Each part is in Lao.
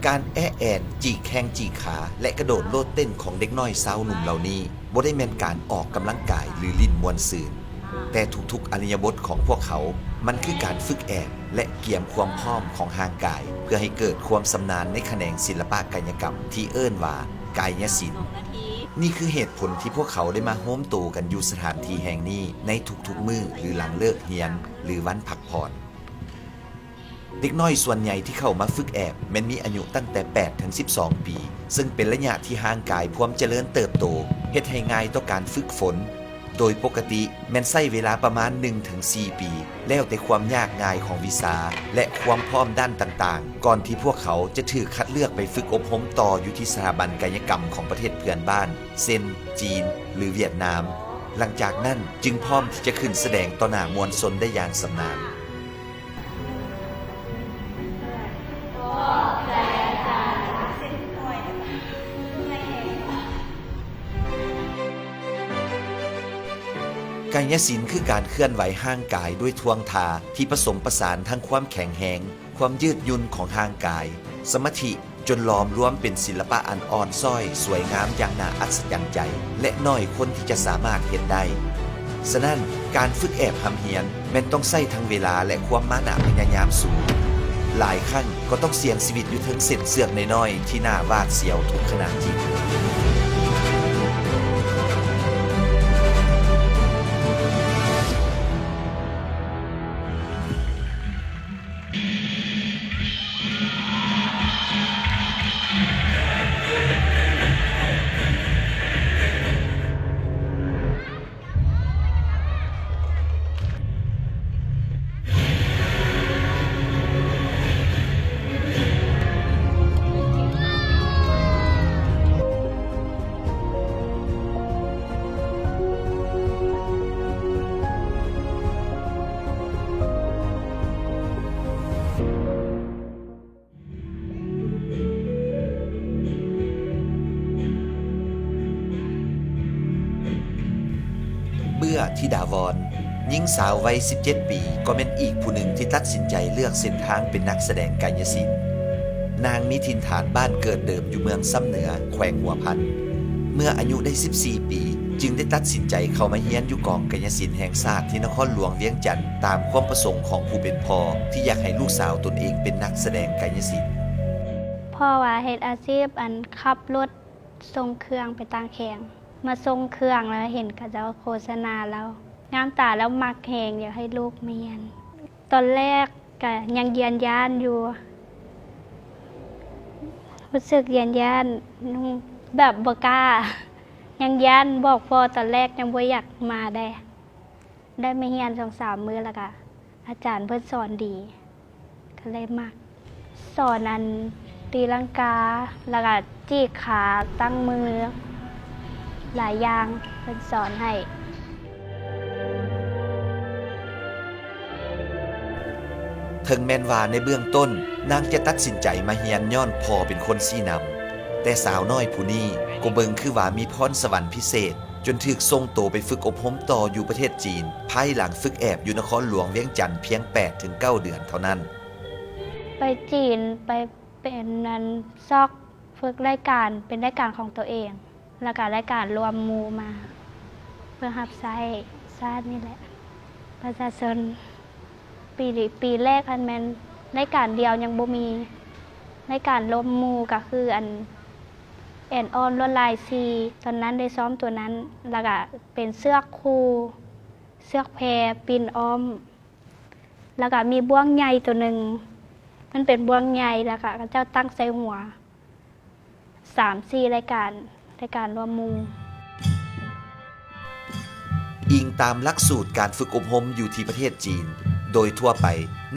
ການແອະແອນ, ຈີກແຂ້ງຈີກຂາ ແລະ ກະໂດດໂລດເຕັ້ນຂອງເດັກນ້ອຍຊາວໜຸ່ມເຫຼົ່ານີ້ ບໍ່ໄດ້ແມ່ນການອອກກຳລັງກາຍ ຫຼື ຫຼິ້ນມ່ວນຊື່ນ, ແຕ່ທຸກໆອະລິຍະບົດຂອງພວກເຂົາ ມັນຄືການຝຶກແອບ ແລະ ກຽມຄວາມພ້ອມຂອງຮ່າງກາຍ ເພື່ອໃຫ້ເກີດຄວາມຊຳນານໃນຂະແໜງສິລະປະກາຍະກຳທີ່ເອີ້ນວ່າ ກາຍຍະສິນ. ນີ້ຄືເຫດຜົນທີ່ພວກເຂົາໄດ້ມາໂຮມໂຕກັນຢູ່ສະຖານທີ່ແຫ່ງນີ້ໃນທຸກໆມື້ ຫຼື ຫຼັງເລີກຮຽນ ຫຼື ວັນພັກຜ່ອນ. ເດັກນ້ອຍສ່ວນໃຫຍ່ທີ່ເຂົ້າມາຝຶກແອບແມ່ນມີອາຍຸຕັ້ງແຕ່ແປດເຖິງສິບສອງປີ, ເຊິ່ງເປັນໄລຍະທີ່ຮ່າງກາຍພວມຈະເລີນເຕີບໂຕ, ເຮັດໃຫ້ງ່າຍຕໍ່ການຝຶກຝົນ. ໂດຍປົກກະຕິແມ່ນໃຊ້ເວລາປະມານໜຶ່ງເຖິງສີ່ປີ, ແລ້ວແຕ່ຄວາມຍາກງ່າຍຂອງວິຊາ ແລະ ຄວາມພ້ອມດ້ານຕ່າງໆ, ກ່ອນທີ່ພວກເຂົາຈະຖືກຄັດເລືອກໄປຝຶກອົບຮົມຕໍ່ຢູ່ທີ່ສະຖາບັນກາຍະກຳຂອງປະເທດເພື່ອນບ້ານ ເຊັ່ນ ຈີນ ຫຼື ຫວຽດນາມ. ຫຼັງຈາກນັ້ນຈຶ່ງພ້ອມທີ່ຈະຂຶ້ນສະແດງຕໍ່ໜ້າມວນຊົນໄດ້ຢ່າງຊຳນານ. ກາຍະສິນຄືການເຄື່ອນໄຫວຮ່າງກາຍດ້ວຍທ່ວງທ່າທີ່ປະສົມປະສານທັງຄວາມແຂງແຮງ, ຄວາມຍືດຫຍຸ່ນຂອງຮ່າງກາຍ, ສະມາທິ, ຈົນຫຼອມລວມເປັນສິລະປະອັນອ່ອນຊ້ອຍ, ສວຍງາມຢ່າງໜ້າອັດສະຈັນໃຈ ແລະ ໜ້ອຍຄົນທີ່ຈະສາມາດເຮັດໄດ້. ສະນັ້ນ, ການຝຶກແອບຮ່ຳຮຽນແມ່ນຕ້ອງໃຊ້ທັງເວລາ ແລະ ຄວາມມານະພະຍາຍາມສູງ. ຫຼາຍຄັ້ງກໍຕ້ອງສ່ຽງຊີວິດຢູ່ເທິງເສັ້ນເຊືອກນ້ອຍໆ ທີ່ໜ້າຫວາດສຽວທຸກຂະນະຈິດ. ເບື້ອ ທິດາວອນ, ຍິງສາວໄວສິບເຈັດປີ ກໍແມ່ນອີກຜູ້ໜຶ່ງທີ່ຕັດສິນໃຈເລືອກເສັ້ນທາງເປັນນັກສະແດງກາຍະສິນ. ນາງມີຖິ່ນຖານບ້ານເກີດເດີມຢູ່ເມືອງຊຳເໜືອ ແຂວງຫົວພັນ. ເມື່ອອາຍຸໄດ້ສິບສີ່ປີ ຈຶ່ງໄດ້ຕັດສິນໃຈເຂົ້າມາຮຽນຢູ່ກອງກາຍະສິນແຫ່ງຊາດທີ່ນະຄອນຫຼວງວຽງຈັນ ຕາມຄວາມປະສົງຂອງຜູ້ເປັນພໍ່ທີ່ຢາກໃຫ້ລູກສາວຕົນເອງເປັນນັກສະແດງກາຍະສິນ. ເພາະວ່າເຮັດອາຊີບ ອັນ ຂັບລົດສົ່ງເຄື່ອງໄປຕ່າງແຂວງ ມາສົ່ງເຄື່ອງແລ້ວເຫັນເຂົາເຈົ້າໂຄສະນາແລ້ວງາມຕາ ແລ້ວມັກແຮງ ຢາກໃຫ້ລູກມາຮຽນ. ຕອນແລກກະຍັງຢ້ານໆຢູ່ ຮູ້ສຶກຢ້ານໆ ແບບບໍ່ກ້າ ຍັງຢ້ານ ບອກພໍ່ຕອນແລກຍັງບໍ່ຢາກມາໃດ. ໄດ້ມາຮຽນສອງສາມມື້ ແລ້ວກະອາຈານເພິ່ນສອນດີ ກໍເລີຍມັກ. ສອນອັນຕີລັງກາ ແລ້ວກະຈີກຂາ ຕັ້ງມື ຫຼາຍຢ່າງເພິ່ນສອນໃຫ້. ເຖິງແມ່ນວ່າໃນເບື້ອງຕົ້ນ ນາງຈະຕັດສິນໃຈມາຮຽນຍ້ອນພໍ່ເປັນຄົນຊີ້ນຳ, ແຕ່ສາວນ້ອຍຜູ້ນີ້ກໍເບິ່ງຄືວ່າມີພອນສະຫວັນພິເສດ ຈົນຖືກສົ່ງໂຕໄປຝຶກອົບຮົມຕໍ່ຢູ່ປະເທດຈີນ ພາຍຫຼັງຝຶກແອບຢູ່ນະຄອນຫຼວງວຽງຈັນພຽງແປດເຖິງເກົ້າເດືອນເທົ່ານັ້ນ. ໄປຈີນ ໄປເປັນອັນຊອກຝຶກລາຍການ ເປັນລາຍການຂອງຕົວເອງ ແລ້ວກະລາຍການລວມໝູ່ມາ ເພື່ອຮັບໃຊ້ຊາດນີ້ແຫຼະ ປະຊາຊົນ. ປີ ປີແລກຫັ້ນແມ່ນລາຍການດຽວຍັງບໍ່ມີ ລາຍການລວມໝູ່ກະຄືອັນ ແອນອອນລວດລາຍສີ່ ຕອນນັ້ນໄດ້ຊ້ອມຕົວນັ້ນ ແລ້ວກະເປັນເຊືອກຄູ່ ເຊືອກແພ ປິ່ນອ້ອມ ແລ້ວກະມີບ່ວງໃຫຍ່ຕົວໜຶ່ງ ມັນເປັນບ່ວງໃຫຍ່ ແລ້ວກະເຂົາເຈົ້າຕັ້ງໃສ່ຫົວ ສາມສີ່ລາຍການ ລາຍການລວມໝູ່. ອີງຕາມຫຼັກສູດການຝຶກອົບຮົມຢູ່ທີ່ປະເທດຈີນ, ໂດຍທົ່ວໄປ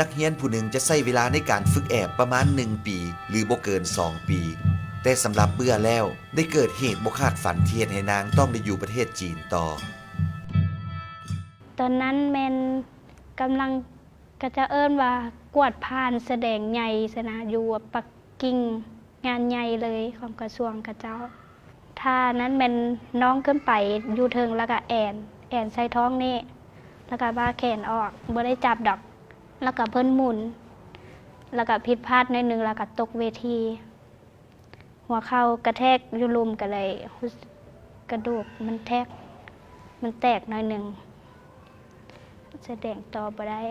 ນັກຮຽນຜູ້ໜຶ່ງຈະໃຊ້ເວລາໃນການຝຶກແອບປະມານໜຶ່ງປີ ຫຼື ບໍ່ເກີນສອງປີ, ແຕ່ສຳລັບເບື້ອແລ້ວ ໄດ້ເກີດເຫດບໍ່ຄາດຝັນທີ່ເຮັດໃຫ້ນາງຕ້ອງໄດ້ຢູ່ປະເທດຈີນຕໍ່. ຕອນນັ້ນແມ່ນກຳລັງ ເຂົາເຈົ້າເອີ້ນວ່າກວດຜ່ານສະແດງໃຫຍ່ຊັ້ນນະ ຢູ່ປັກກິ່ງ ງານໃຫຍ່ເລີຍຂອງກະຊວງເຂົາເຈົ້າ. ທ່ານັ້ນແມ່ນນ້ອງຂຶ້ນໄປຢູ່ເທິງ ແລ້ວກະແອນ ແອນໃສ່ທ້ອງນີ້ ແລ້ວກະວ່າແຂນອອກ ບໍ່ໄດ້ຈັບດອກ ແລ້ວກະເພິ່ນໝູນ ແລ້ວກະຜິດພາດໜ້ອຍໜຶ່ງ ແລ້ວກະຕົກເວທີ. ຫົວເຂົ່າກະແທກຢູ່ລຸ່ມ ກໍເລີຍຮູ້ສຶກກະດູກມັນແທກ ມັນແຕກໜ້ອຍໜຶ່ງ ສະແດງຕໍ່ບໍ່ໄດ້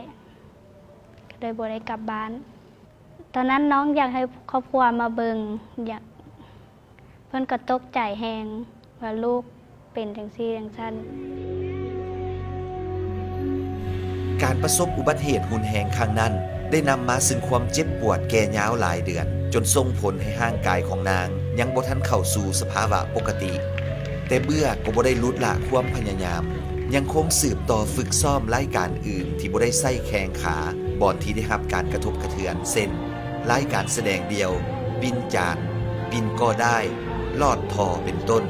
ກໍເລີຍບໍ່ໄດ້ກັບບ້ານ. ຕອນນັ້ນນ້ອງຢາກໃຫ້ຄອບຄົວມາເບິ່ງ ຢາກ ເພິ່ນກໍຕົກໃຈແຮງວ່າລູກເປັນຈັ່ງຊີ້ຈັ່ງຊັ້ນ. ການປະສົບອຸບັດເຫດຮຸນແຮງຄັ້ງນັ້ນ ໄດ້ນຳມາຊຶ່ງຄວາມເຈັບປວດແກ່ຍາວຫຼາຍເດືອນ ຈົນສົ່ງຜົນໃຫ້ຮ່າງກາຍຂອງນາງຍັງບໍ່ທັນເຂົ້າສູ່ສະພາວະປົກກະຕິ. ແຕ່ເບື່ອກໍບໍ່ໄດ້ຫຼຸດລະຄວາມພະຍາຍາມ, ຍັງຄົງສືບຕໍ່ຝຶກຊ້ອມລາຍການອື່ນທີ່ບໍ່ໄດ້ໃຊ້ແຂ້ງຂາ, ບ່ອນທີ່ໄດ້ຮັບການກະທົບກະເທືອນ ເຊັ່ນ ລາຍການສະແດງດ່ຽວ, ປິ່ນຈານ, ປິ່ນກໍດ້າຍ, ລອດທໍ່ ເປັນຕົ້ນ.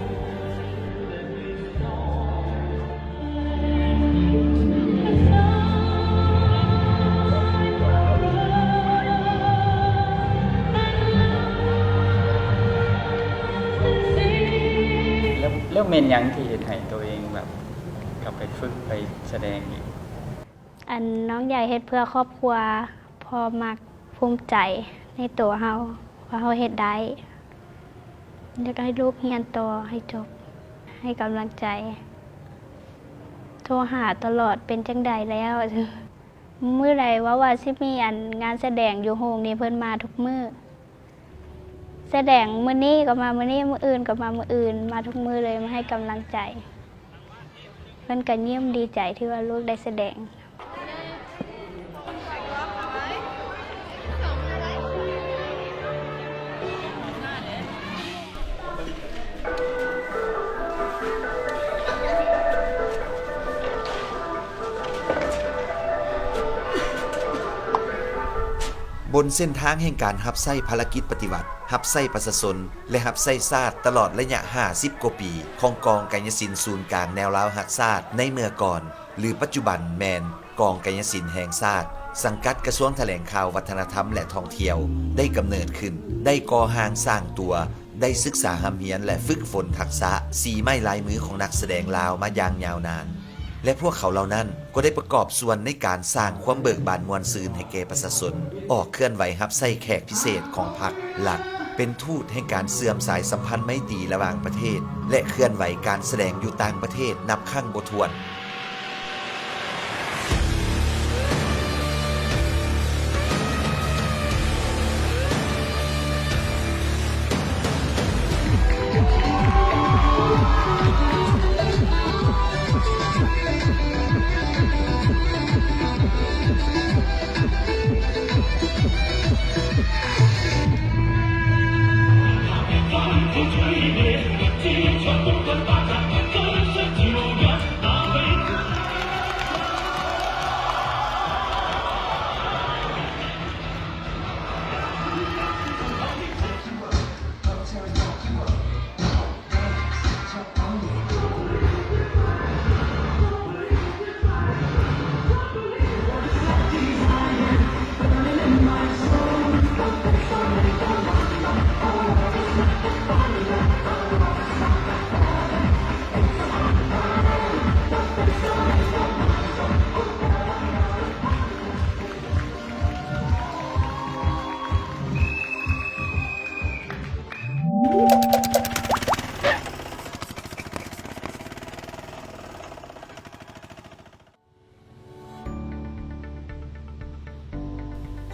ແລ້ວ ແລ້ວແມ່ນຫຍັງທີ່ເຮັດໃຫ້ໂຕເອງແບບກັບໄປຝຶກໄປສະແດງອີກ? ອັນ ນ້ອງຢາກເຮັດເພື່ອຄອບຄົວ ເພາະມັກ ພູມໃຈໃນໂຕເຮົາວ່າເຮົາເຮັດໄດ້. ຢາກໃຫ້ລູກຮຽນຕໍ່ໃຫ້ຈົບ ໃຫ້ກຳລັງໃຈ ໂທຫາຕະຫຼອດ ເປັນຈັ່ງໃດແລ້ວ? ມື້ໃດເວົ້າວ່າຊິມີອັນງານສະແດງຢູ່ໂຮງນີ້ ເພິ່ນມາທຸກມື້ ສະແດງມື້ນີ້ກໍມາມື້ນີ້ ມື້ອື່ນກໍມາມື້ອື່ນ ມາທຸກມື້ເລີຍ ມາໃຫ້ກຳລັງໃຈ. ເພິ່ນກໍຍິ້ມດີໃຈທີ່ວ່າລູກໄດ້ສະແດງ. ບົນເສັ້ນທາງແຫ່ງການຮັບໃຊ້ພາລະກິດປະຕິວັດ, ຮັບໃຊ້ປະຊາຊົນ ແລະ ຮັບໃຊ້ຊາດຕະຫຼອດໄລຍະຫ້າສິບກວ່າປີຂອງກອງກາຍຍະສິນສູນກາງແນວລາວຮັກຊາດໃນເມື່ອກ່ອນ ຫຼື ປັດຈຸບັນແມ່ນກອງກາຍຍະສິນແຫ່ງຊາດ ສັງກັດກະຊວງຖະແຫຼງຂ່າວ ວັດທະນະທຳ ແລະ ທ່ອງທ່ຽວ ໄດ້ກຳເນີດຂຶ້ນ, ໄດ້ກໍ່ຮ່າງສ້າງຕົວ, ໄດ້ສຶກສາຮ່ຳຮຽນ ແລະ ຝຶກຝົນທັກສະສີໄມ້ລາຍມືຂອງນັກສະແດງລາວມາຢ່າງຍາວນານ. ແລະ ພວກເຂົາເຫຼົ່ານັ້ນກໍໄດ້ປະກອບສ່ວນໃນການສ້າງຄວາມເບີກບານມ່ວນຊື່ນໃຫ້ແກ່ປະຊາຊົນ, ອອກເຄື່ອນໄຫວຮັບໃຊ້ແຂກພິເສດຂອງພັກ, ຫຼັກເປັນທູດແຫ່ງການເຊື່ອມສາຍສຳພັນໄມຕີລະຫວ່າງປະເທດ ແລະ ເຄື່ອນໄຫວການສະແດງຢູ່ຕ່າງປະເທດນັບຄັ້ງບໍ່ຖ້ວນ.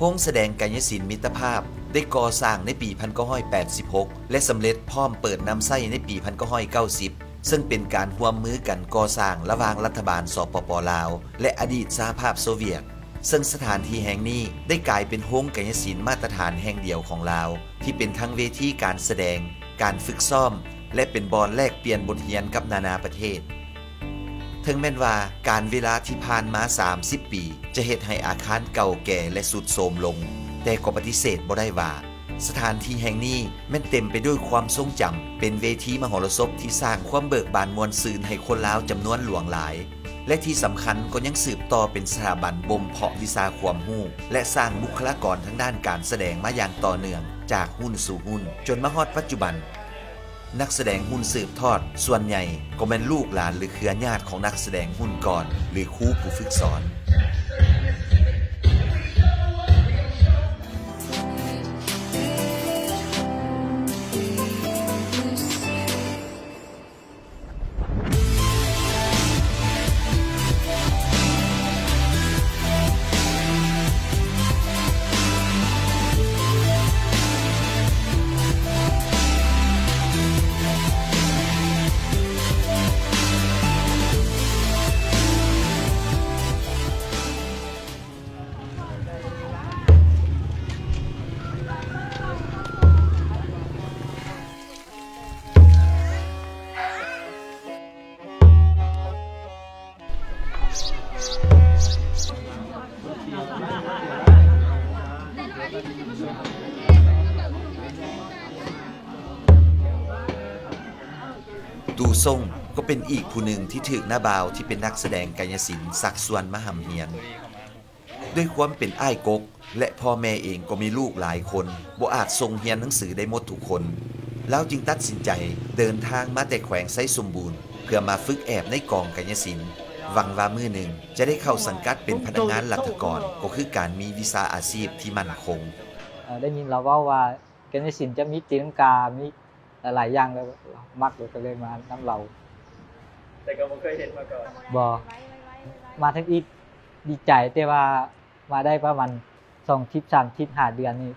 ໂຮງສະແດງກາຍຍະສິນມິດຕະພາບ ໄດ້ກໍ່ສ້າງໃນປີພັນເກົ້າຮ້ອຍແປດສິບຫົກ ແລະ ສຳເລັດພ້ອມເປີດນຳໃຊ້ໃນປີພັນເກົ້າຮ້ອຍເກົ້າສິບ ເຊິ່ງເປັນການຮ່ວມມືກັນກໍ່ສ້າງລະຫວ່າງລັດຖະບານ ສປປ ລາວ ແລະ ອະດີດສະຫະພາບໂຊວຽດ. ເຊິ່ງສະຖານທີ່ແຫ່ງນີ້ໄດ້ກາຍເປັນໂຮງກາຍຍະສິນມາດຕະຖານແຫ່ງດຽວຂອງລາວ ທີ່ເປັນທັງເວທີການສະແດງ, ການຝຶກຊ້ອມ ແລະ ເປັນບ່ອນແລກປ່ຽນບົດຮຽນກັບນານາປະເທດ. ເຖິງແມ່ນວ່າການເວລາທີ່ຜ່ານມາສາມສິບປີ ຈະເຮັດໃຫ້ອາຄານເກົ່າແກ່ ແລະ ຊຸດໂຊມລົງ, ແຕ່ກໍປະຕິເສດບໍ່ໄດ້ວ່າ ສະຖານທີ່ແຫ່ງນີ້ແມ່ນເຕັມໄປດ້ວຍຄວາມຊົງຈຳ, ເປັນເວທີມະຫົລະສົບທີ່ສ້າງຄວາມເບີກບານມ່ວນຊື່ນໃຫ້ຄົນລາວຈຳນວນຫຼວງຫຼາຍ ແລະ ທີ່ສຳຄັນກໍຍັງສືບຕໍ່ເປັນສະຖາບັນບົ່ມເພາະວິຊາຄວາມຮູ້ ແລະ ສ້າງບຸກຄະລາກອນທາງດ້ານການສະແດງມາຢ່າງຕໍ່ເນື່ອງຈາກຮຸ່ນສູ່ຮຸ່ນ ຈົນມາຮອດປັດຈຸບັນ. ນັກສະແດງຮຸ່ນສືບທອດສ່ວນໃຫຍ່ກໍແມ່ນລູກຫຼານ ຫຼື ເຄືອຍາດຂອງນັກສະແດງຮຸ່ນກ່ອນ ຫຼື ຄູຜູ້ຝຶກສອນ. ຕູຊົງກໍເປັນອີກຜູ້ໜຶ່ງທີ່ຖືກນ້າບ່າວທີ່ເປັນນັກສະແດງກາຍະສິນຊັກຊວນມາຮ່ຳຮຽນ. ດ້ວຍຄວາມເປັນອ້າຍກົກ ແລະ ພໍ່ແມ່ເອງກໍມີລູກຫຼາຍຄົນ, ບໍ່ອາດສົ່ງຮຽນໜັງສືໄດ້ໝົດທຸກຄົນ, ລາວຈຶ່ງຕັດສິນໃຈເດີນທາງມາແຕ່ແຂວງໄຊສົມບູນ ເພື່ອມາຝຶກແອບໃນກອງກາຍະສິນ, ຫວັງວ່າມື້ໜຶ່ງຈະໄດ້ເຂົ້າສັງກັດເປັນພະນັກງານລັດຖະກອນ, ກໍຄືການມີວິຊາອາຊີບທີ່ໝັ້ນຄົງ. ເອີ ໄດ້ຍິນລາວເວົ້າວ່າ ກາຍະສິນຈະມີຕີລັງກາ ມີຫຼາຍໆຢ່າງ ແລ້ວມັກ ແລ້ວກໍເລີຍມານຳລາວ. ແຕ່ກໍບໍ່ເຄີຍເຫັນມາກ່ອນ? ບໍ່. ມາທຳອິດ ດີໃຈ, ແຕ່ວ່າມາໄດ້ປະມານສອງທິດ ສາມທິດ ຫ້າເດືອນນີ້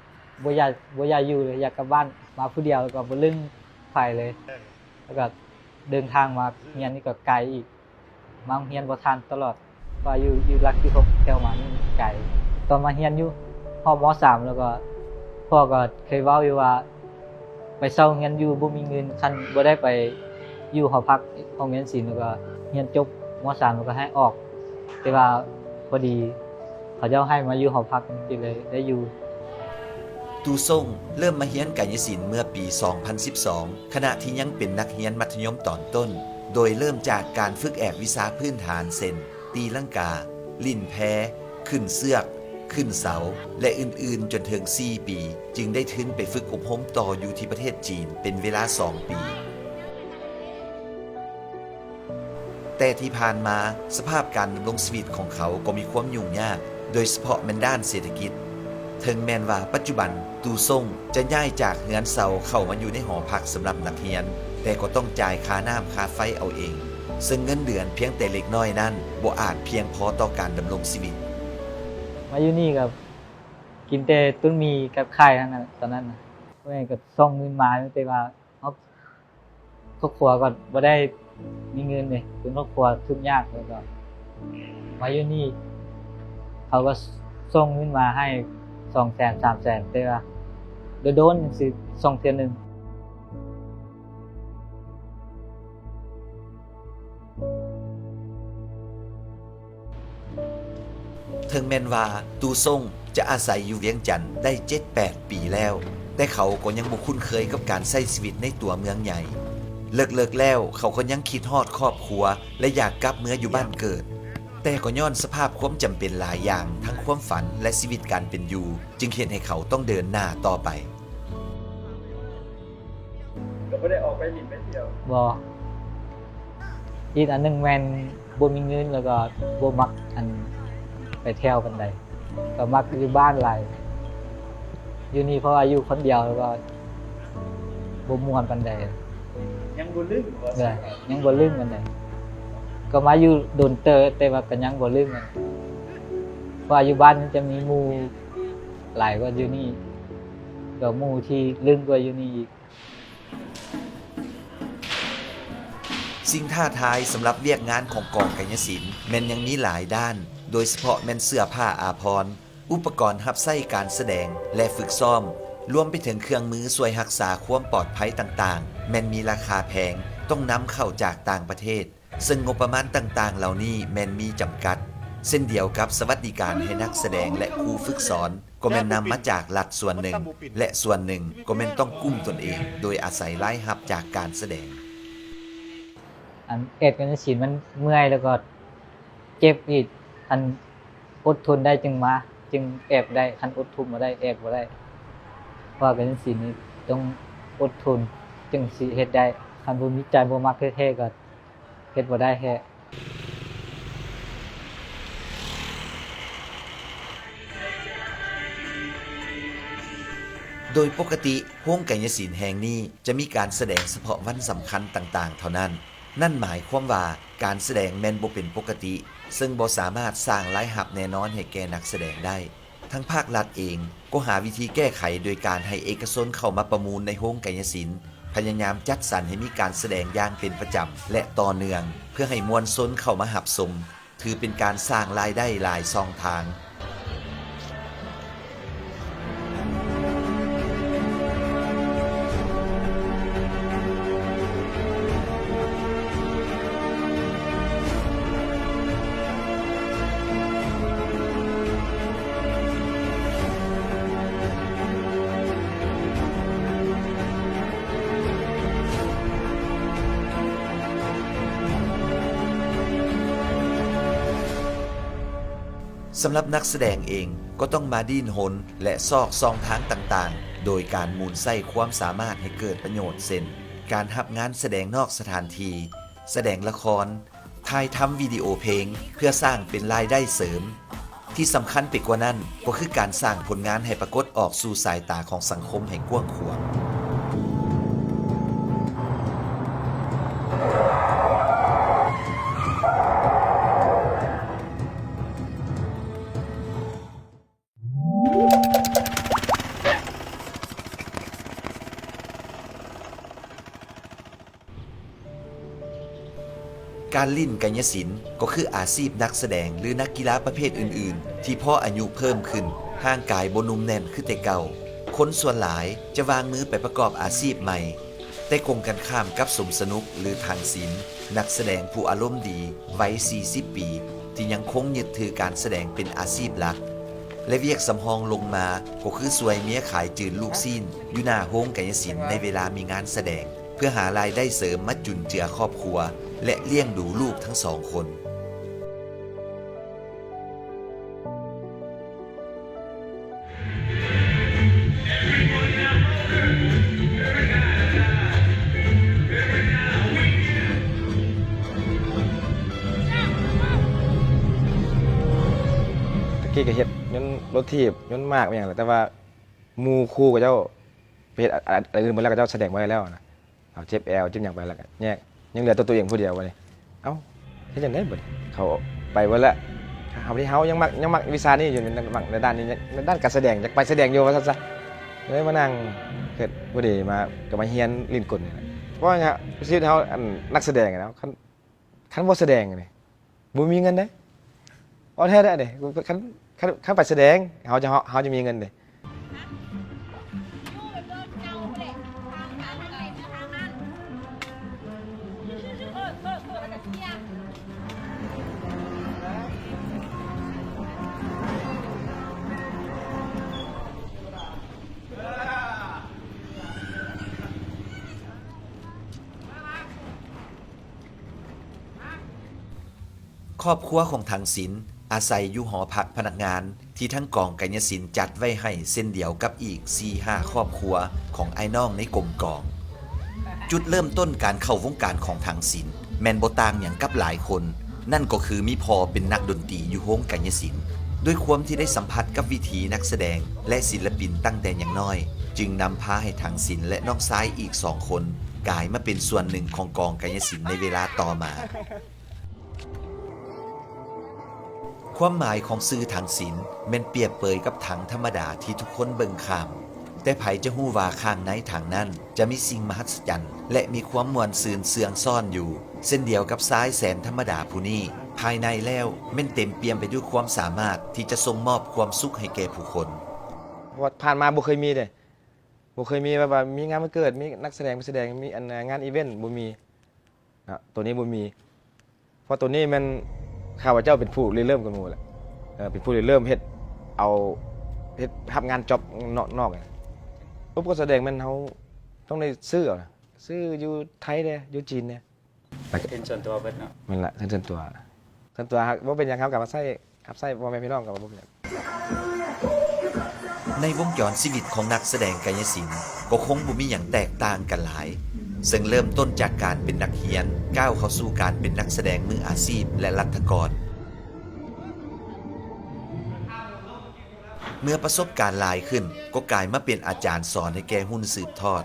ບໍ່ຢາກ ບໍ່ຢາກຢູ່ເລີຍ, ຢາກກັບບ້ານ. ມາຜູ້ດຽວ ແລ້ວກໍບໍ່ລຶ້ງໃຜເລີຍ, ແລ້ວກໍເດີນທາງມາຮຽນນີ້ກໍໄກອີກ. ມາໂຮງຮຽນບໍ່ທັນຕະຫຼອດ, ເພາະວ່າຢູ່ ຢູ່ຫຼັກທີຫົກແຖວມານີ້ໄກ. ຕອນມາຮຽນຢູ່ຮອບ ມໍສາມ ແລ້ວກໍ ພໍ່ກໍເຄີຍເວົ້າຢູ່ວ່າ ໄປເຊົ່າໂຮງຮຽນຢູ່ບໍ່ມີເງິນ, ຄັນບໍ່ໄດ້ໄປຢູ່ຫໍພັກໂຮງຮຽນສິນ ແລ້ວກໍຮຽນຈົບ ມໍສາມ ແລ້ວກໍໃຫ້ອອກ, ແຕ່ວ່າພໍດີເຂົາເຈົ້າໃຫ້ມາຢູ່ຫໍພັກ ຈຶ່ງເລີຍໄດ້ຢູ່. ຕູຊົງເລີ່ມມາຮຽນກາຍະສິນເມື່ອປີສອງພັນສິບສອງ ຂະນະທີ່ຍັງເປັນນັກຮຽນມັດທະຍົມຕອນຕົ້ນ, ໂດຍເລີ່ມຈາກການຝຶກແອບວິຊາພື້ນຖານ ເຊັ່ນ ຕີລັງກາ, ຫຼິ້ນແພ, ຂຶ້ນເຊືອກ, ຂຶ້ນເສົາ ແລະ ອື່ນໆ ຈົນເຖິງສີ່ປີ ຈຶ່ງໄດ້ທຶນໄປຝຶກອົບຮົມຕໍ່ຢູ່ທີ່ປະເທດຈີນເປັນເວລາສອງປີ. ແຕ່ທີ່ຜ່ານມາ ສະພາບການດຳລົງຊີວິດຂອງເຂົາກໍມີຄວາມຫຍຸ້ງຍາກ, ໂດຍສະເພາະແມ່ນດ້ານເສດຖະກິດ. ເຖິງແມ່ນວ່າປັດຈຸບັນ ຕູຊົງຈະຍ້າຍຈາກເຮືອນເຊົ່າເຂົ້າມາຢູ່ໃນຫໍພັກສຳລັບນັກຮຽນ, ແຕ່ກໍຕ້ອງຈ່າຍຄ່ານ້ຳຄ່າໄຟເອົາເອງ, ເຊິ່ງເງິນເດືອນພຽງແຕ່ເລັກນ້ອຍນັ້ນ ບໍ່ອາດພຽງພໍຕໍ່ການດຳລົງຊີວິດ. ມາຢູ່ນີ້ກໍກິນແຕ່ຕົ້ນໝີ່ກັບໄຂ່ຫັ້ນນະ ຕອນນັ້ນນະ. ພໍ່ແມ່ກໍສົ່ງເງິນມາ ແຕ່ວ່າ ຄອບຄົວກໍບໍ່ໄດ້ມີເງິນເດ້, ເປັນຄອບຄົວທຸກຍາກ, ແລ້ວກໍມາຢູ່ນີ້ ເຂົາກໍສົ່ງເງິນມາໃຫ້ສອງແສນ ສາມແສນ, ແຕ່ວ່າໂດນໆຈັ່ງຊີ້ ສົ່ງເທື່ອໜຶ່ງ. ເຖິງແມ່ນວ່າ ຕູຊົງຈະອາໄສຢູ່ວຽງຈັນໄດ້ເຈັດແປດປີແລ້ວ, ແຕ່ເຂົາກໍຍັງບໍ່ຄຸ້ນເຄີຍກັບການໃຊ້ຊີວິດໃນຕົວເມືອງໃຫຍ່. ເລິກໆແລ້ວ ເຂົາກໍຍັງຄິດຮອດຄອບຄົວ ແລະ ຢາກກັບເມືອຢູ່ບ້ານເກີດ, ແຕ່ກໍຍ້ອນສະພາບຄວາມຈຳເປັນຫຼາຍຢ່າງ, ທັງຄວາມຝັນ ແລະ ຊີວິດການເປັນຢູ່, ຈຶ່ງເຮັດໃຫ້ເຂົາຕ້ອງເດີນໜ້າຕໍ່ໄປ. ກໍບໍ່ໄດ້ອອກໄປຫຼິ້ນໄປທ່ຽວ? ບໍ່. ອີກອັນໜຶ່ງແມ່ນບໍ່ມີເງິນ ແລ້ວກໍບໍ່ມັກອັນໄປທ່ຽວປານໃດ, ກໍມັກຢູ່ບ້ານຫຼາຍ. ຢູ່ນີ້ເພາະວ່າຢູ່ຄົນດຽວ ແລ້ວກໍບໍ່ມ່ວນປານໃດ. ຍັງບໍ່ລຶ້ງບໍ່? ຍັງບໍ່ລຶ້ງປານໃດ. ກໍມາຢູ່ດົນເຕີບ ແຕ່ວ່າກໍຍັງບໍ່ລຶ້ງ, ເພາະວ່າຢູ່ບ້ານມັນຈະມີໝູ່ຫຼາຍກວ່າຢູ່ນີ້, ກໍໝູ່ທີ່ລຶ້ງກວ່າຢູ່ນີ້ອີກ. ສິ່ງທ້າທາຍສຳລັບວຽກງານຂອງກອງກາຍະສິນແມ່ນຍັງມີຫຼາຍດ້ານ, ໂດຍສະເພາະແມ່ນເສື້ອຜ້າອາພອນ, ອຸປະກອນຮັບໃຊ້ການສະແດງ ແລະ ຝຶກຊ້ອມ, ລວມໄປເຖິງເຄື່ອງມືຊ່ວຍຮັກສາຄວາມປອດໄພຕ່າງໆ ແມ່ນມີລາຄາແພງ, ຕ້ອງນຳເຂົ້າຈາກຕ່າງປະເທດ. ເຊິ່ງງົບປະມານຕ່າງໆເຫຼົ່ານີ້ແມ່ນມີຈຳກັດ, ເຊັ່ນດຽວກັບສະຫວັດດີການໃຫ້ນັກສະແດງ ແລະ ຄູຝຶກສອນ ກໍແມ່ນນຳມາຈາກລັດສ່ວນໜຶ່ງ ແລະ ສ່ວນໜຶ່ງກໍແມ່ນຕ້ອງກຸ້ມຕົນເອງໂດຍອາໄສລາຍຮັບຈາກການສະແດງ. ອັນແອບກາຍະສິນມັນເມື່ອຍ ແລ້ວກໍເຈັບອີກ, ຄັນອົດທົນໄດ້ຈຶ່ງມາ, ຈຶ່ງແອບໄດ້, ຄັນອົດທົນບໍ່ໄດ້ ແອບບໍ່ໄດ້, ເພາະວ່າກາຍະສິນນີ້ຕ້ອງອົດທົນຈຶ່ງຊິເຮັດໄດ້, ຄັນບໍ່ມີໃຈ ບໍ່ມັກແທ້ໆ ກໍ ເຮັດບໍ່ໄດ້ແທ້. ໂດຍປົກກະຕິ ໂຮງກາຍະສິນແຫ່ງນີ້ຈະມີການສະແດງສະເພາະວັນສຳຄັນຕ່າງໆເທົ່ານັ້ນ. ນັ້ນໝາຍຄວາມວ່າການສະແດງແມ່ນບໍ່ເປັນປົກກະຕິ, ເຊິ່ງບໍ່ສາມາດສ້າງລາຍຮັບແນ່ນອນໃຫ້ແກ່ນັກສະແດງໄດ້. ທາງພາກລັດເອງກໍຫາວິທີແກ້ໄຂໂດຍການໃຫ້ເອກະຊົນເຂົ້າມາປະມູນໃນໂຮງກາຍະສິນ, ພະຍາຍາມຈັດສັນໃຫ້ມີການສະແດງຢ່າງເປັນປະຈຳ ແລະ ຕໍ່ເນື່ອງ ເພື່ອໃຫ້ມວນຊົນເຂົ້າມາຮັບຊົມ, ຖືເປັນການສ້າງລາຍໄດ້ຫຼາຍຊ່ອງທາງ. ສຳລັບນັກສະແດງເອງກໍຕ້ອງມາດີ້ນຮົນ ແລະ ຊອກຊ່ອງທາງຕ່າງໆ ໂດຍການໝູນໃຊ້ຄວາມສາມາດໃຫ້ເກີດປະໂຫຍດ ເຊັ່ນ ການຮັບງານສະແດງນອກສະຖານທີ່, ສະແດງລະຄອນ, ຖ່າຍທຳວິດີໂອເພງ ເພື່ອສ້າງເປັນລາຍໄດ້ເສີມ. ທີ່ສຳຄັນໄປກວ່ານັ້ນ ກໍຄືການສ້າງຜົນງານໃຫ້ປາກົດອອກສູ່ສາຍຕາຂອງສັງຄົມໃຫ້ກວ້າງຂວາງ. ການຫຼິ້ນໄກຍະສິນກໍຄືອາຊີບນັກສະແດງ ຫຼື ນັກກິລາປະເພດອື່ນໆ ທີ່ພໍອາຍຸເພີ່ມຂຶ້ນ, ຮ່າງກາຍບໍ່ໜຸ່ມແໜ້ນຄືແຕ່ເກົ່າ, ຄົນສ່ວນຫຼາຍຈະວາງມືໄປປະກອບອາຊີບໃໝ່. ແຕ່ກົງກັນຂ້າມກັບສົມສະໜຸກ ຫຼື ຖັງສິນ, ນັກສະແດງຜູ້ອາລົມດີ ໄວສີ່ສິບປີ ທີ່ຍັງຄົງຍຶດຖືການສະແດງເປັນອາຊີບຫຼັກ ແລະ ວຽກສຳຮອງລົງມາກໍຄືຊ່ວຍເມຍຂາຍຈືນລູກຊີ້ນຢູ່ໜ້າໂຮງກາຍະສິນໃນເວລາມີງານສະແດງ ເພື່ອຫາລາຍໄດ້ເສີມມາຈຸນເຈືອຄອບຄົວ ແລະ ລ້ຽງດູລູກທັງສອງຄົນ. ຕະກີ້ກໍເຮັດຍົນລົດຖີບ ຍົນໝາກ ແມ່ນຫຍັງແຫຼະ ແຕ່ວ່າໝູ່ຄູ່ເຂົາເຈົ້າໄປເຮັດອັນ ອັນ ອັນອື່ນໝົດແລ້ວ ເຂົາເຈົ້າສະແດງບໍ່ໄດ້ແລ້ວນະ. ເຮົາເຈັບແອວເຈັບຫຍັງໄປແລ້ວກໍແຍກ ຍັງເຫຼືອແຕ່ຕົວເອງຜູ້ດຽວບັດນີ້. ເອົ້າ ເຮັດຈັ່ງໃດບັດນີ້ ເຂົາໄປເບິດແລ້ວ ເຮົາ ເຮົາຍັງມັກ ຍັງມັກວິຊານີ້ຢູ່ ຍັງມັກໃນດ້ານນີ້ ໃນດ້ານການສະແດງ ຢາກໄປສະແດງຢູ່ວ່າຊັ້ນຊະ. ເລີຍມານັ່ງເຮັດ ພໍດີມາ ກໍມາຮຽນຫຼິ້ນກົນນີ້ແຫຼະ. ເພາະວ່າຊີວິດເຮົາ ອັນ ນັກສະແດງນະ ຄັນ ຄັນບໍ່ສະແດງນີ້ ບໍ່ມີເງິນເດ້. ເວົ້າແທ້ເດ້ນີ້ ຄັນ ຄັນ ຄັນໄປສະແດງ ເຮົາຈະ ເຮົາຈະມີເງິນເດ້. ຄອບຄົວຂອງຖັງສິນອາໄສຢູ່ຫໍພັກພະນັກງານທີ່ທາງກອງກາຍະສິນຈັດໄວ້ໃຫ້ ເຊັ່ນດຽວກັບອີກສີ່ຫ້າຄອບຄົວຂອງອ້າຍນ້ອງໃນກົມກອງ. ຈຸດເລີ່ມຕົ້ນການເຂົ້າວົງການຂອງຖັງສິນແມ່ນບໍ່ຕ່າງຫຍັງກັບຫຼາຍຄົນ, ນັ້ນກໍຄືມີພໍ່ເປັນນັກດົນຕີຢູ່ໂຮງກາຍະສິນ. ດ້ວຍຄວາມທີ່ໄດ້ສຳຜັດກັບວິຖີນັກສະແດງ ແລະ ສິນລະປິນຕັ້ງແຕ່ຍັງນ້ອຍ, ຈຶ່ງນຳພາໃຫ້ຖັງສິນ ແລະ ນ້ອງຊາຍອີກສອງຄົນ ກາຍມາເປັນສ່ວນໜຶ່ງຂອງກອງກາຍະສິນໃນເວລາຕໍ່ມາ. ຄວາມໝາຍຂອງຊື່ຖັງສິນແມ່ນປຽບເປີຍກັບຖັງທຳມະດາທີ່ທຸກຄົນເບິ່ງຂ້າມ, ແຕ່ໃຜຈະຮູ້ວ່າຂ້າງໃນຖັງນັ້ນຈະມີສິ່ງມະຫັດສະຈັນ ແລະ ມີຄວາມມ່ວນຊື່ນເຊື່ອງຊ້ອນຢູ່ ເຊັ່ນດຽວກັບຊາຍແສນທຳມະດາຜູ້ນີ້. ພາຍໃນແລ້ວແມ່ນເຕັມປ່ຽມໄປດ້ວຍຄວາມສາມາດທີ່ຈະສົ່ງມອບຄວາມສຸກໃຫ້ແກ່ຜູ້ຄົນ. ເພາະວ່າຜ່ານມາບໍ່ເຄີຍມີເດ້ ບໍ່ເຄີຍມີແບບວ່າມີງານວັນເກີດ ມີນັກສະແດງໄປສະແດງ ມີອັນ ງານອີເວັນ ບໍ່ມີເນາະ ໂຕນີ້ບໍ່ມີ. ເພາະໂຕນີ້ແມ່ນຂ້າພະເຈົ້າເປັນຜູ້ລິເລີ່ມກ່ອນໝູ່ແຫຼະ ເອີ ເປັນຜູ້ລິເລີ່ມເຮັດເອົາ ເຮັດຮັບງານຈັອບນອກ ນອກ. ອຸປະກອນສະແດງແມ່ນເຮົາຕ້ອງໄດ້ຊື້ເອົານະ ຊື້ຢູ່ໄທແດ່ ຢູ່ຈີນແດ່. ທຶນສ່ວນຕົວເບິດເນາະ. ແມ່ນລະ ທຶນສ່ວນຕົວ ສ່ວນຕົວຫາກບໍ່ເປັນຫຍັງ ເຮົາກໍມາໃຊ້ ຮັບໃຊ້ພໍ່ແມ່ພີ່ນ້ອງກໍບໍ່ເປັນຫຍັງ. ໃນວົງຈອນຊີວິດຂອງນັກສະແດງກາຍະສິນກໍຄົງບໍ່ມີຫຍັງແຕກຕ່າງກັນຫຼາຍ, ເຊິ່ງເລີ່ມຕົ້ນຈາກການເປັນນັກຮຽນ, ກ້າວເຂົ້າສູ່ການເປັນນັກສະແດງມືອາຊີບ ແລະ ລັດຖະກອນ. ເມື່ອປະສົບການຫຼາຍຂຶ້ນ ກໍກາຍມາເປັນອາຈານສອນໃຫ້ແກ່ຮຸ່ນສືບທອດ.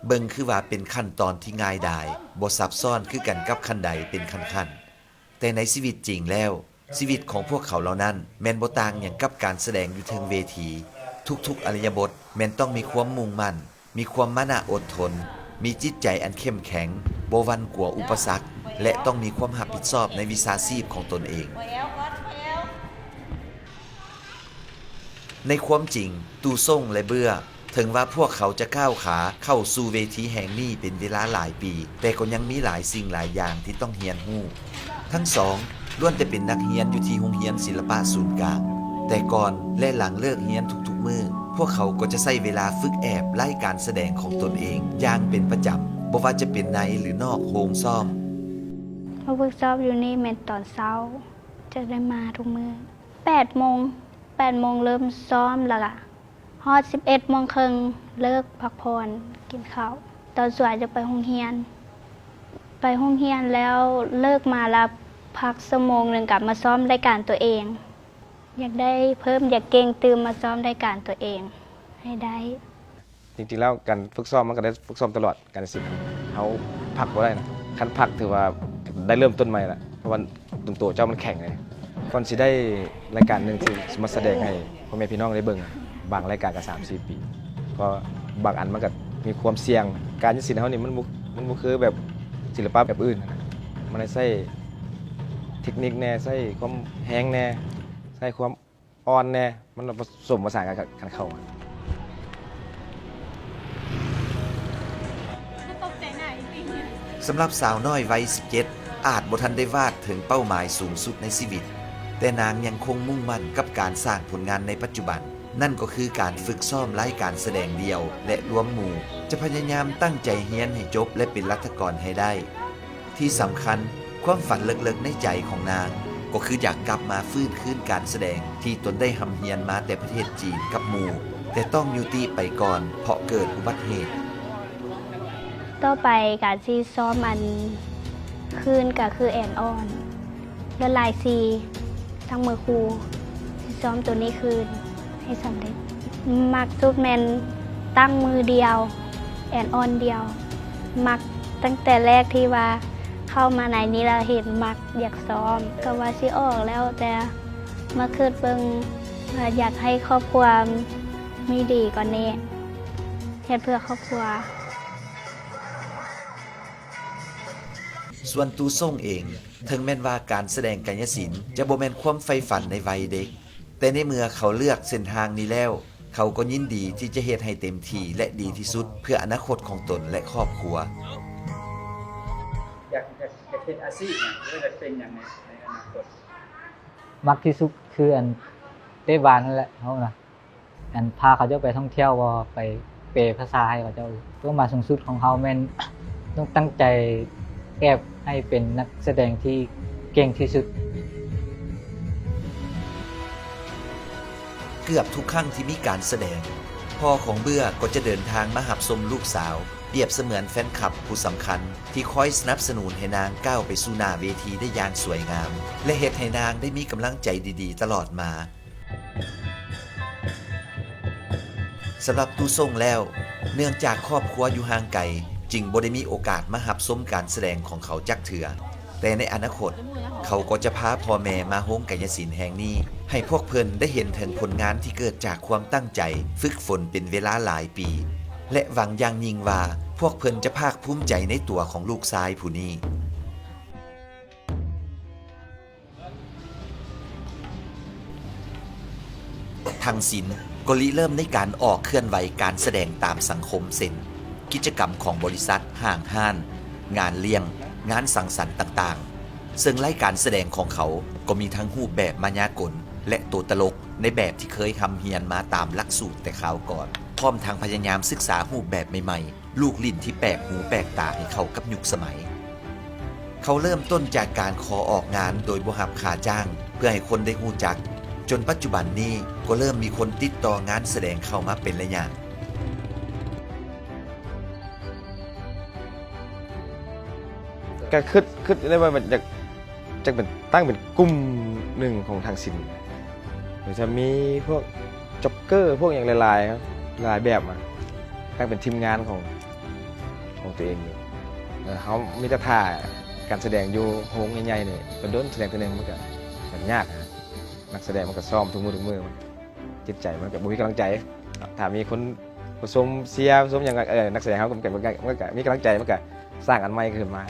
ເບິ່ງຄືວ່າເປັນຂັ້ນຕອນທີ່ງ່າຍດາຍ, ບໍ່ຊັບຊ້ອນຄືກັນກັບຂັ້ນໃດເປັນຂັ້ນໆ. ແຕ່ໃນຊີວິດຈິງແລ້ວ, ຊີວິດຂອງພວກເຂົາເຫຼົ່ານັ້ນແມ່ນບໍ່ຕ່າງຫຍັງກັບການສະແດງຢູ່ເທິງເວທີ. ທຸກໆອະລິຍະບົດແມ່ນຕ້ອງມີຄວາມມຸ່ງໝັ້ນ, ມີຄວາມມານະອົດທົນ, ມີຈິດໃຈອັນເຂັ້ມແຂງ, ບໍ່ຫວັ່ນກົວອຸປະສັກ ແລະ ຕ້ອງມີຄວາມຮັບຜິດຊອບໃນວິຊາຊີບຂອງຕົນເອງ. ໃນຄວາມຈິງ, ຕູ່ຊົງ ແລະ ເບືອ ເຖິງວ່າພວກເຂົາຈະກ້າວຂາເຂົ້າສູ່ເວທີແຫ່ງນີ້ເປັນເວລາຫຼາຍປີ, ແຕ່ກໍຍັງມີຫຼາຍສິ່ງຫຼາຍຢ່າງທີ່ຕ້ອງຮຽນຮູ້. ທັງສອງລ້ວນແຕ່ເປັນນັກຮຽນຢູ່ທີ່ໂຮງຮຽນສິລະປະສູນກາງ, ແຕ່ກ່ອນ ແລະ ຫຼັງເລີກຮຽນທຸກໆມື້, ພວກເຂົາກໍຈະໃຊ້ເວລາຝຶກແອບລາຍການສະແດງຂອງຕົນເອງຢ່າງເປັນປະຈຳ, ບໍ່ວ່າຈະເປັນໃນ ຫຼື ນອກໂຮງຊ້ອມ. ມາເວີກຊອບຢູ່ນີ້ແມ່ນຕອນເຊົ້າ, ຈະໄດ້ມາທຸກມື້. ແປດໂມງ, ແປດໂມງເລີ່ມຊ້ອມ ແລ້ວກະຮອດສິບເອັດໂມງເຄິ່ງເລີກພັກຜ່ອນກິນເຂົ້າ. ຕອນສວຍຈະໄປໂຮງຮຽນ, ໄປໂຮງຮຽນແລ້ວເລີກມາລະພັກຊົ່ວໂມງໜຶ່ງ ກະມາຊ້ອມລາຍການຕົວເອງ. ຢາກໄດ້ເພີ່ມ, ຢາກເກັ່ງຕື່ມ, ມາຊ້ອມລາຍການຕົວເອງໃຫ້ໄດ້. ຈິງໆແລ້ວການຝຶກຊ້ອມມັນກໍໄດ້ຝຶກຊ້ອມຕະຫຼອດ, ການເຮັດສິນເຮົາພັກບໍ່ໄດ້ນະ, ຄັນພັກຖືວ່າໄດ້ເລີ່ມຕົ້ນໃໝ່ລະ ເພາະວ່າຕົນໂຕເຈົ້າມັນແຂງເດ້. ກ່ອນຊິໄດ້ລາຍການໜຶ່ງທີ່ຊິມາສະແດງໃຫ້ພໍ່ແມ່ພີ່ນ້ອງໄດ້ເບິ່ງ ບາງລາຍການກໍສາມສີ່ປີ, ເພາະບາງອັນມັນກໍມີຄວາມສ່ຽງ. ການເຮັດສິນເຮົານີ້ມັນບໍ່, ມັນບໍ່ຄືແບບສິລະປະແບບອື່ນ, ມັນໄດ້ໃຊ້ເຕັກນິກແດ່, ໃຊ້ຄວາມແຮງແດ່, ໃຊ້ຄວາມ ອ່ອນແດ່, ມັນປະສົມປະສານກັນ ກັນເຂົ້າມາ. ສຳລັບສາວນ້ອຍໄວສິບເຈັດ ອາດບໍ່ທັນໄດ້ວາດເຖິງເປົ້າໝາຍສູງສຸດໃນຊີວິດ, ແຕ່ນາງຍັງຄົງມຸ່ງໝັ້ນກັບການສ້າງຜົນງານໃນປັດຈຸບັນ, ນັ້ນກໍຄືການຝຶກຊ້ອມລາຍການສະແດງດ່ຽວ ແລະ ລວມໝູ່, ຈະພະຍາຍາມຕັ້ງໃຈຮຽນໃຫ້ຈົບ ແລະ ເປັນລັດຖະກອນໃຫ້ໄດ້. ທີ່ສຳຄັນ, ຄວາມຝັນເລິກໆໃນໃຈຂອງນາງ ກໍຄືຢາກກັບມາຟື້ນຄືນການສະແດງທີ່ຕົນໄດ້ຮ່ຳຮຽນມາແຕ່ປະເທດຈີນກັບໝູ່, ແຕ່ຕ້ອງຍຸຕິໄປກ່ອນເພາະເກີດອຸບັດເຫດ. ຕໍ່ໄປກະຊິຊ້ອມອັນຄືນ ກະຄືແອນອອນ ລວດລາຍສີ ທັງມືຄູ່, ຊິຊ້ອມໂຕນີ້ຄືນໃຫ້ສຳເລັດ. ມັກສຸດແມ່ນຕັ້ງມືດ່ຽວ, ແອນອອນດ່ຽວ. ມັກຕັ້ງແຕ່ແລກທີ່ວ່າເຂົ້າມາໃນນີ້ແລ້ວເຫັນມັກຢາກຊ້ອມ, ກໍວ່າຊິອອກແລ້ວ, ແຕ່ມາຄິດເບິ່ງວ່າຢາກໃຫ້ຄອບຄົວມີດີກວ່ານີ້, ເຮັດເພື່ອຄອບຄົວ. ສ່ວນຕູຊົງເອງ, ເຖິງແມ່ນວ່າການສະແດງກາຍະສິນຈະບໍ່ແມ່ນຄວາມໃຝ່ຝັນໃນໄວເດັກ, ແຕ່ໃນເມື່ອເຂົາເລືອກເສັ້ນທາງນີ້ແລ້ວ, ເຂົາກໍຍິນດີທີ່ຈະເຮັດໃຫ້ເຕັມທີ່ ແລະ ດີທີ່ສຸດເພື່ອອະນາຄົດຂອງຕົນ ແລະ ຄອບຄົວ. ຢາກ ຢາກ ຢາກເຮັດອາຊີບຫຍັງ ຫຼືວ່າຢາກເປັນຫຍັງໃນ ໃນອະນາຄົດ? ມັກທີ່ສຸດຄືອັນເຕະບານນັ້ນແຫຼະ ເຮົານະ. ອັນພາເຂົາເຈົ້າໄປທ່ອງທ່ຽວບໍ່ ໄປແປພາສາໃຫ້ເຂົາເຈົ້າ. ເປົ້າໝາຍສູງສຸດຂອງເຮົາແມ່ນຕ້ອງຕັ້ງໃຈແອບໃຫ້ເປັນນັກສະແດງທີ່ເກັ່ງທີ່ສຸດ. ເກືອບທຸກຄັ້ງທີ່ມີການສະແດງ, ພໍ່ຂອງເບືອກໍຈະເດີນທາງມາຮັບຊົມລູກສາວ, ປຽບສະເໝືອນແຟນຄລັບຜູ້ສຳຄັນທີ່ຄອຍສະໜັບສະໜູນໃຫ້ນາງກ້າວໄປສູ່ໜ້າເວທີໄດ້ຢ່າງສວຍງາມ ແລະ ເຮັດໃຫ້ນາງໄດ້ມີກຳລັງໃຈດີໆຕະຫຼອດມາ. ສຳລັບຕູ້ຊົງແລ້ວ, ເນື່ອງຈາກຄອບຄົວຢູ່ຫ່າງໄກ, ຈຶ່ງບໍ່ໄດ້ມີໂອກາດມາຮັບຊົມການສະແດງຂອງເຂົາຈັກເທື່ອ, ແຕ່ໃນອະນາຄົດ, ເຂົາກໍຈະພາພໍ່ແມ່ມາໂຮງກາຍະສິນແຫ່ງນີ້, ໃຫ້ພວກເພິ່ນໄດ້ເຫັນເຖິງຜົນງານທີ່ເກີດຈາກຄວາມຕັ້ງໃຈຝຶກຝົນເປັນເວລາຫຼາຍປີ, ແລະ ຫວັງຢ່າງຍິ່ງວ່າ ພວກເພິ່ນຈະພາກພູມໃຈໃນຕົວຂອງລູກຊາຍຜູ້ນີ້. ທັງສິນກໍລິເລີ່ມໃນການອອກເຄື່ອນໄຫວການສະແດງຕາມສັງຄົມ ເຊັ່ນ ກິດຈະກຳຂອງບໍລິສັດ, ຫ້າງຮ້ານ, ງານລ້ຽງ, ງານສັງສັນຕ່າງໆ, ເຊິ່ງລາຍການສະແດງຂອງເຂົາກໍມີທັງຮູບແບບມາຍາກົນ ແລະ ໂຕຕະຫຼົກໃນແບບທີ່ເຄີຍຮ່ຳຮຽນມາຕາມຫຼັກສູດແຕ່ຄາວກ່ອນ, ພ້ອມທັງພະຍາຍາມສຶກສາຮູບແບບໃໝ່ໆ ລູກຫຼິ້ນທີ່ແປກຫູແປກຕາໃຫ້ເຂົ້າກັບຍຸກສະໄໝ. ເຂົາເລີ່ມຕົ້ນຈາກການຂໍອອກງານໂດຍບໍ່ຮັບຄ່າຈ້າງ ເພື່ອໃຫ້ຄົນໄດ້ຮູ້ຈັກ, ຈົນປັດຈຸບັນນີ້ກໍເລີ່ມມີຄົນຕິດຕໍ່ງານສະແດງເຂົ້າມາເປັນໄລຍະ. ກະຄິດ, ຄິດໄດ້ວ່າຢາກ ຈັກເປັນ ຕັ້ງເປັນກຸ່ມໜຶ່ງຂອງທັງສິນ ຫຼືຈະມີພວກຈັອກເກີ ພວກຫຍັງຫຼາຍໆ ຫຼາຍແບບມາ ຕັ້ງເປັນທີມງານຂອງ ຂອງຕົວເອງຢູ່. ເຮົາມີແຕ່ຖ້າການສະແດງຢູ່ໂຮງໃຫຍ່ໆນີ້ ໂດນໆສະແດງເທື່ອໜຶ່ງ ມັນກະ ມັນຍາກນະ. ນັກສະແດງມັນກະຊ້ອມທຸກມື້ທຸກມື້ ຈິດໃຈມັນກະບໍ່ມີກຳລັງໃຈ. ຖ້າມີຄົນ ຜູ້ຊົມເຊຍ ຜູ້ຊົມຫຍັງ ເອີ ນັກສະແດງເຮົາກໍ ມັນກໍ ມັນກໍມີກຳລັງໃຈ ມັນກໍສ້າງອັນໃໝ່ຂຶ້ນມາ.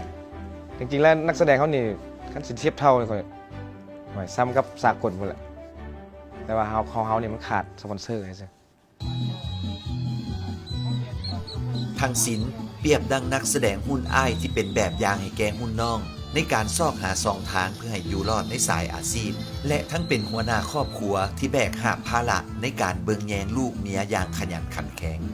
ຈິງໆແລ້ວນັກສະແດງເຮົານີ້ ຄັນຊິທຽບເທົ່ານີ້ ຂ້ອຍ ໂອ້ຍ ສ່ຳກັບສາກົນພຸ້ນແຫຼະ, ແຕ່ວ່າເຮົາ ຂອງເຮົານີ້ມັນຂາດສະປອນເຊີຊື່. ທັງສິນປຽບດັ່ງນັກສະແດງຮຸ່ນອ້າຍທີ່ເປັນແບບຢ່າງໃຫ້ແກ່ຮຸ່ນນ້ອງ ໃນການຊອກຫາຊ່ອງທາງເພື່ອໃຫ້ຢູ່ລອດໃນສາຍອາຊີບ ແລະ ທັງເປັນຫົວໜ້າຄອບຄົວທີ່ແບກຫາບພາລະໃນການເບິ່ງແຍງລູກເມຍຢ່າງຂະຫຍັນຂັນແຂງ. ເ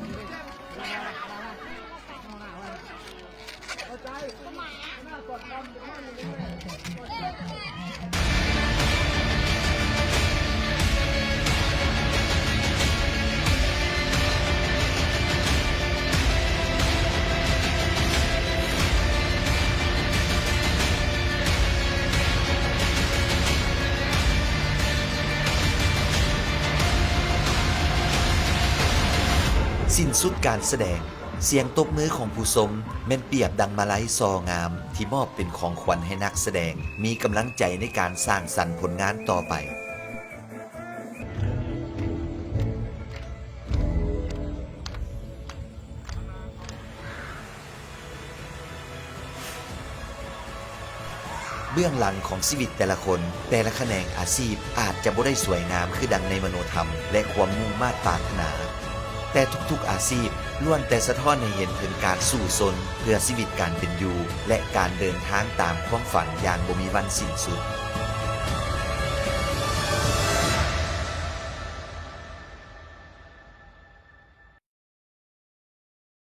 ສິ້ນສຸດການສະແດງ, ສຽງຕົບມືຂອງຜູ້ຊົມແມ່ນປຽບດັ່ງມາໄລຊໍ່ງາມທີ່ມອບເປັນຂອງຂວັນໃຫ້ນັກສະແດງມີກຳລັງໃຈໃນການສ້າງສັນຜົນງານຕໍ່ໄປ. ເບື້ອງຫຼັງຂອງຊີວິດແຕ່ລະຄົນ, ແຕ່ລະຂະແໜງອາຊີບອາດຈະບໍ່ໄດ້ສວຍງາມຄືດັ່ງໃນມະໂນທຳ ແລະ ຄວາມມຸ່ງມາດປາດຖະໜາ, ແຕ່ທຸກໆອາຊີບລ້ວນແຕ່ສະທ້ອນໃຫ້ເຫັນເຖິງການສູ້ຊົນເພື່ອຊີວິດການເປັນຢູ່ ແລະ ການເດີນທາງຕາມຄວາມຝັນຢ່າງບໍ່ມີວັນສິ້ນສຸດ.